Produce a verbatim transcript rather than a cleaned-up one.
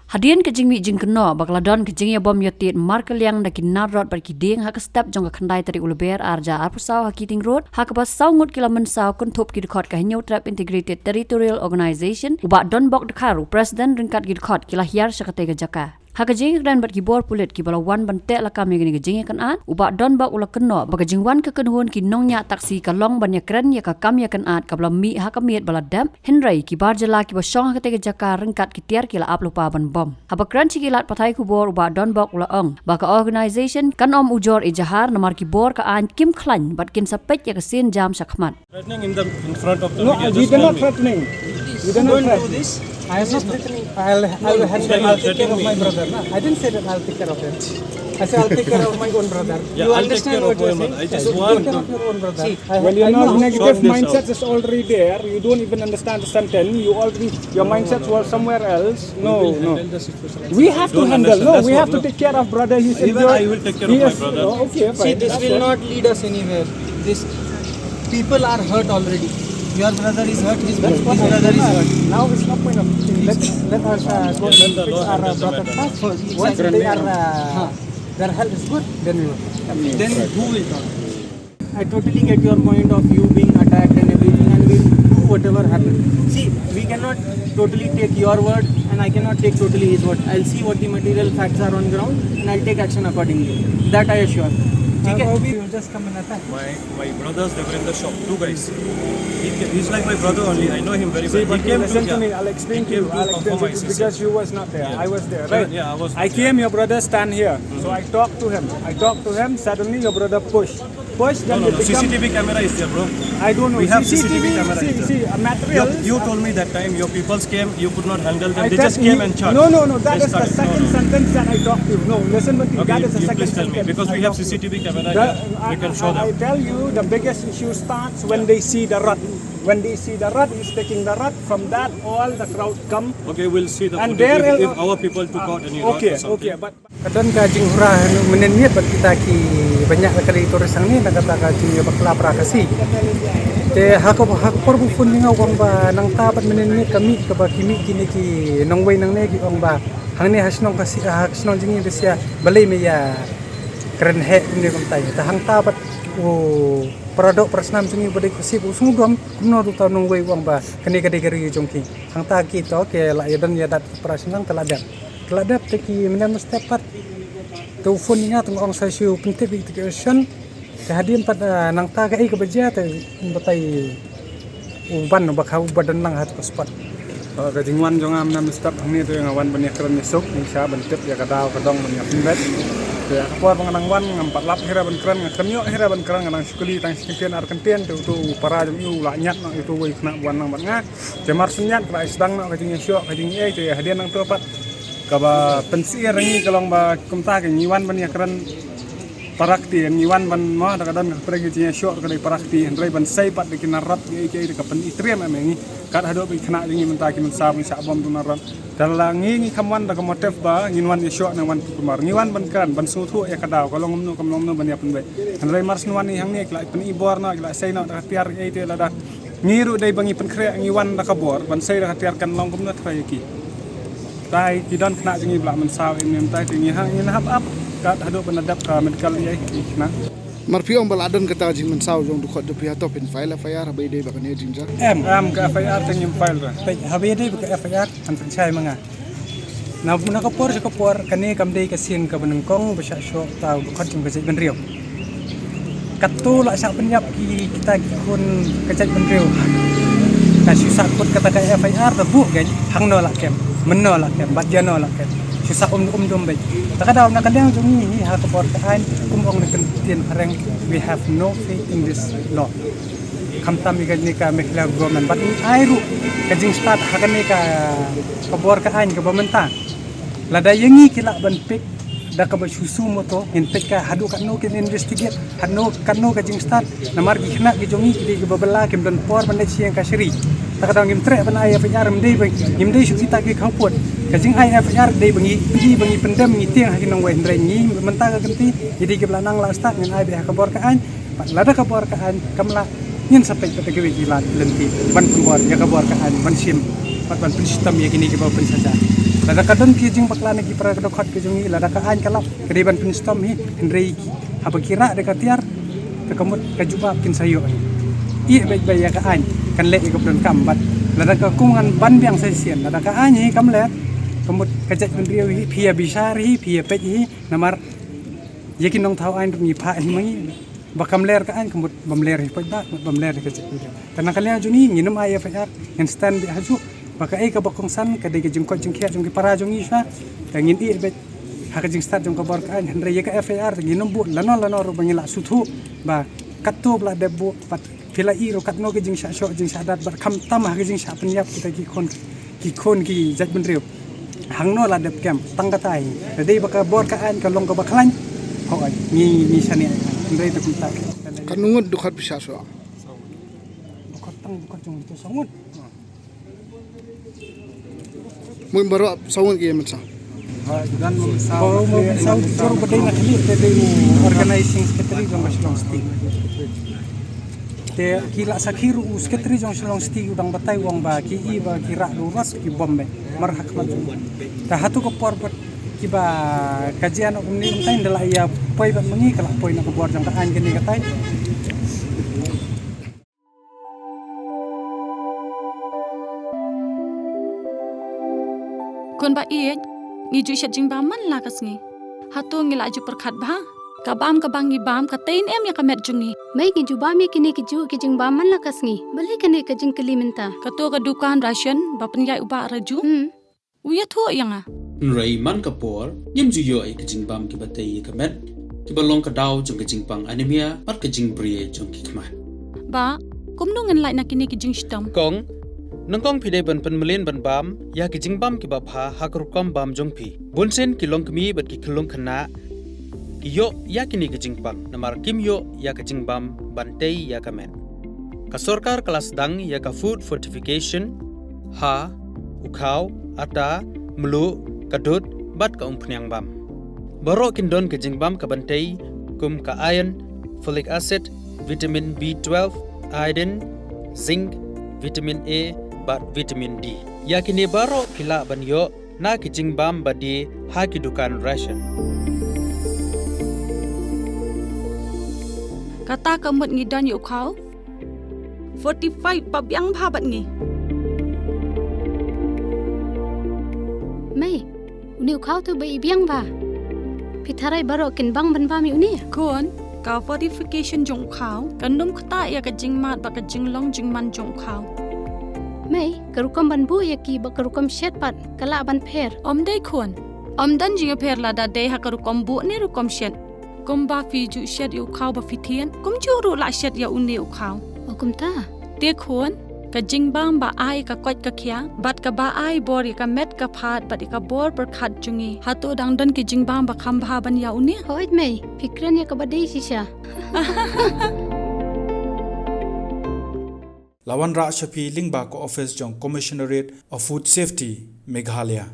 Hadien ka jingmih jingkynnoh ba ka la don ka jingïabom ïatied markylliang da ki nar rot bad ki dieng ha ka step jong ka khyndai tarik u Lber arhajar arphew saw ha Keating Road, ha kaba saw ngut ki la mynsaw kynthup ki dkhot ka Hynñiewtrep Integrated Territorial Organization, u Bah Donbok Dkhar, u president ryngkat ki dkhot, ki la hiar sha katei ka jaka. Ha ka jingïakren bad ki bor pulit kiba la wan ban teh lakam ïa kane ka jingïakynad, u Bah Donbok u la kynnoh ba ka jingwan ka kynhun ki nongñiah taxi ka long ban ïakren ïa ka kam ïakynad kaba la mih ha ka miet ba la dep, hynrei ki bar jylla kiba shong ha katei ka jaka ryngkat ki tiar ki la ap lypa ban bom. Haba kren sha ki lad pathai khubor, u Bah Donbok u la ong ba ka organization kan ym ujor ijahar namar ki bor ka aiñ kim khlaiñ bad kin sa peit ïa ka sienjam shakhmat. Threatening in the, in front of the No, media, we just were tell not me. Threatening. We did not Don't do threaten. This. I am not threatening. I'll, I will handle, I'll take care of my brother. No, I didn't say that I'll take care of him. I say I'll take care of my own brother. Yeah, you I'll take understand care of what you're my own saying? Brother. I just Take want care to of your own brother. See, I, when I your know negative Short this mindset out. Is already there, you don't even understand the sentence. You already, your mindset was somewhere else. No, no. We have to handle. No, we have to take care of brother. He's injured. Even I will take care of my brother. Oh, okay, fine. See, this will not lead us anywhere. This people are hurt already. Your brother is hurt. His, his brother is hurt. Now it's no point of let, let us uh, go and fix our uh, brother first. Once they are uh, their health is good, then we will. Then who will talk? I totally get your point of view being attacked and everything, and we'll do whatever happens. See, we cannot totally take your word, and I cannot take totally his word. I'll see what the material facts are on ground, and I'll take action accordingly. That I assure. Okay? You'll just come and attack. My, my brothers, they were in the shop, two guys. He ca- he's like my brother only. I know him very well. He came to, listen to me. I'll explain to you. I'll explain to you because you was not there. I was there, right? Yeah, I was. I came. Your brother stand here, so I talked to him. I talked to him. Suddenly, your brother pushed. First, no, then no, no. C C T V camera is there, bro. I don't know. We have C C T V camera. See, see, uh, materials. You, you told me that time your peoples came, you could not handle them. They just came and charged. No, no, no. That is the second sentence that I talked to you. No, listen, but that is the second sentence. Because we have C C T V camera here. We can show them. I tell you, the biggest issue starts when they see the rod. When they see the rod, he's taking the rod. From that, all the crowd come. Okay, we'll see the footage if, if our people took out any rod or something. Okay, okay, but Ka don ka jinghura mynnin miet bad kita kiba ñiah la ka ri tourist hangne na kata ka jingïabakla para Khasi. Te ha ka, ha ka por ba phone ïa nga u ong ba nangta bad mynnin miet ka mih kaba ki mih kine ki nongwei nangne ki ong ba hangne ha shnong Khasi, ha shnong jong ngi da sia balei me ïakren heh kumne kumtai. Te hangta bad u para doh para snam jong ngi ba dei Khasi ba u sngewdom kumno ruh uta u nongwei u ong ba kane ka dei ka ri jong ki. Hangta ki to ki la ïadon ïadat para shnong te la dep. Te la dep te ki mynne mynstep pat. Te u phone ïa nga te nga ong sa shu pyntip ïa ki te ki action. Te hadien pat, ah, nangta kaei kaba jia te yn batai u ban uba kha uba don lang ha te ka spot. Ah, ka jingwan jong nga mynne mynstep hangne te nga wan ban ïakren ïasuk, nga sha ban tip ïa ka daw ka dong ban ïapynbeit. Te ha ka por ba nga nang wan ngam pat lap hi re ban kren, nga kren ïoh hi re ban kren, nga nang shu kylli tang shi kyntien ar kyntien te uto u para jong u la ñiad noh ïa uto uwei u khynnah ba wan lang bad nga. Te mar shu ñiad ka la ai sdang noh ka jingïashoh ka jingïaei te hadien nangto pat. Kaba pynsyier ïa ngi ka long ba kumta ka ngi wan ban ïakren para kti, ngi wan ban mo da ka don ka pyrshah ka jingïashoh ka dei para kti, hynrei ban sei pat da ki nar rot ïa ki, ïa ka pynitriem em ïa ngi. Kat haduh ba ki khynnah jong ngi mynta ki mynsaw ban shah bom tu nar rot. Te la ngi ngi kham wan da ka motive ba ngin wan ïashoh ne wan tu kumar. Ngi wan ban kren ban sngewthuh ïa ka daw ka long kumno ka long kumno ban ïapynbeit. Hynrei mar shu wan ïa hangne ki la pynibor noh ki la sei noh da ka tiar ïa te lada ngi ruh dei ba ngi pynkhreh ngi wan da ka bor ban sei da ka tiar kan long kumno trai ïa ki. Tai ki don khynnah jong ngi ba la mynsaw ïa ngi mynta te ngi hap ngi hap ap kat haduh ban da dep ka medical ïa ki khynnah. Mar phi ong ba la don kata ka jingmynsaw jong dkhot jong phi hato phin file F I R haba ïadei ba kane jingjia? Em. Em ka F I R te ngim file re. Peit haba ïadei ba ka F I R han pynshai ma nga. Na, na ka por sha ka por kane kam dei ka sien kaba nyngkong ba shah shoh ta u dkhot jong ka jaitbynriew. Katto la shah pynïap ki kita ki khun ka jaitbynriew. Ka shu sah kut kata ka F I R ta buh kein hangno la kem, mynno la kem, bad ïano la kem. Shu sah um um dum beit. Ta ka daw na ka liang jong ngi hi ha ka bor ka aiñ kum ong na ka ktien phareng, we have no faith in this law. Khamtam ïa kane ka Meghalaya government bad ngi ai ruh ka jingstad ha kane ka, ka bor ka aiñ kaba mynta. Lada ïa ngi ki lah ban peit da kaba shu suh moto ngin peit ka haduh katno kin investigate, haduh katno ka jingstad. Namar ki khynnah ki jong ngi ki dei kiba bylla kim don por ban leit sha ïing ka shari. Ta ka daw ngim treh ban ai F I R, ngim dei ba ngim dei shu kita ki khangput. Ka jingai F I R dei ba ngi phi ba ngi pyndem ngi tieng ha ki nongwei, hynrei ngi mynta ka kynti ngi dei kiba la nang la stad ngin ai beit ha ka bor ka aiñ. Bad lada ka bor ka aiñ kam lah ngin sa peit bad kiwei ki lad lynti ban pynbor ïa ka bor ka aiñ ban shim Bad ban pynshitom ïa kine kiba pynshitom. Lada ka don ki jingbakla na ki para ka dkhot ka jong ngi, lada ka aiñ ka lap, ka dei ban pynshitom hi, hynrei haba ki rah da ka tiar, te ka mut ka jubab kin sa ïoh hi. Ïeh beit beit ïa ka aiñ, kan leh ïa kaba donkam bad lada ka kum ngan ban biang sa shisien, lada ka aiñ hi kam leh, ka mut ka jaitbynriew hi, phi ïa bishar hi, phi ïa peit hi, namar ïa ki nongthaw aiñ ruh ngi phah hi ma ngi. Ba kam leh ka aiñ ka mut bym leh hi paidbah, mut bym leh hi ka jaitbynriew. Te na ka liang jong ngi ngin ym ai F I R, ngin stand beit ha juh. Ba kaei kaba kongsan ka dei ka jingkoit jingkhiah jong ki para jong ngi sha. Te ngin ïeh beit ha ka jingstad jong ka bor ka aiñ, hynrei ïa ka F I R te ngin ym buh lano lano ruh ba ngin lah sngewthuh ba katto ba la dep buh bad phi la ïeh ruh katno ka jingshah shoh jingshah dat bad khamtam ha ka jingshah pynïap kita ki khun, ki khun ki jaitbynriew. Hangno la dep kem, tang kata hi. Te dei ba ka bor ka aiñ ka long kaba khlaiñ. Hooid, ngi, ngi shaniah. Hynrei te kumta. Katno ngut dkhot phi shah shoh? Dkhot tang, dkhot jong ito saw ngut. Mut baroh saw ngut ki ïa mynsaw. Baroh mynsaw, baroh ba dei na khlieh te dei u organizing secretary jong ka Shillong City. Te ki la sakhi ruh u secretary jong Shillong City u dang batai u ong ba ki i ba ki rah ruh ras ki bom beit. Mar ha khmat jong. Te hato ka por bad kiba ka jia na umne um tai nda la ïa poi bad ma ngi ka la poi na ka bor jong ka aiñ kane ka tai. Khun ba ïeit, ngi ju shet jingbam man la ka sngi. Hato ngi la ju pyrkhat bha? Ka bam kaba ngi bam ka tei ne em ïa ka met jong ngi. Mei, ngi ju bam ïa kine ki ju ki jingbam man la ka sngi. Balei kane ka jingkylli mynta? Kato ka dukan ration ba pynïaid u Bah Raju. Hmm. U ïathuh ïa nga. Hynrei man ka por, ngim ju ïoh ïa ka jingbam kiba tei ïa ka met, kiba long ka daw jong ka jingpang anemia, bad ka jingbri jong ki khmat. Bah, kumno ngan lait na kine ki jingshitom? Kong, nyngkong phi dei ban pynmlien ban bam ïa ki jingbam kiba bha ha ka rukom bam jong phi. Bunsien ki longkmie bad ki khyllung khynnah ki ïoh ïa kine ki jingpang, namar kim ïoh ïa ka jingbam ban tei ïa ka met. Ka sorkar ka la sdang ïa ka food fortification ha u khaw, ata, mluh, ka dud, bad ka umphniang bam. Baroh kin don ka jingbam kaban tei, kum ka iron, folic acid, vitamin B twelve, iodine, zinc, vitamin A, bad vitamin D. Ïa kine baroh phi lah ban ïoh na ki jingbam ba die ha ki dukan ration. Kata ka mut ngi don ïa u khaw fortified ba biang bha bad ngi. Mei, une u khaw tu ba i biang bha. Phi tharai baroh kin bang ban bam ïa une? Khun, ka fortification jong u khaw kan ym ktah ïa ka jingmad bad ka jinglong jingman jong u khaw. Mei, ka rukom ban buh ïa ki bad ka rukom shet pat ka lah ban pher. Ym dei khun. Ym don jingïapher lada dei ha ka rukom buh ne rukom shet. Kumba phi ju shet ïa u khaw ba phi thied, kumjuh ruh lah shet ïa une u khaw. O kumta. Te khun, ka jingbam ba ai ka koit ka khiah, bad kaba ai bor ïa ka met ka phad, bad ïa ka bor pyrkhat jong ngi. Hato dang don ki jingbam ba kham bha ban ïa une? Hooid mei, phi kren ïa kaba dei shisha. La wanrah sha phi lyngba ka office jong Commissionerate of Food Safety, Meghalaya.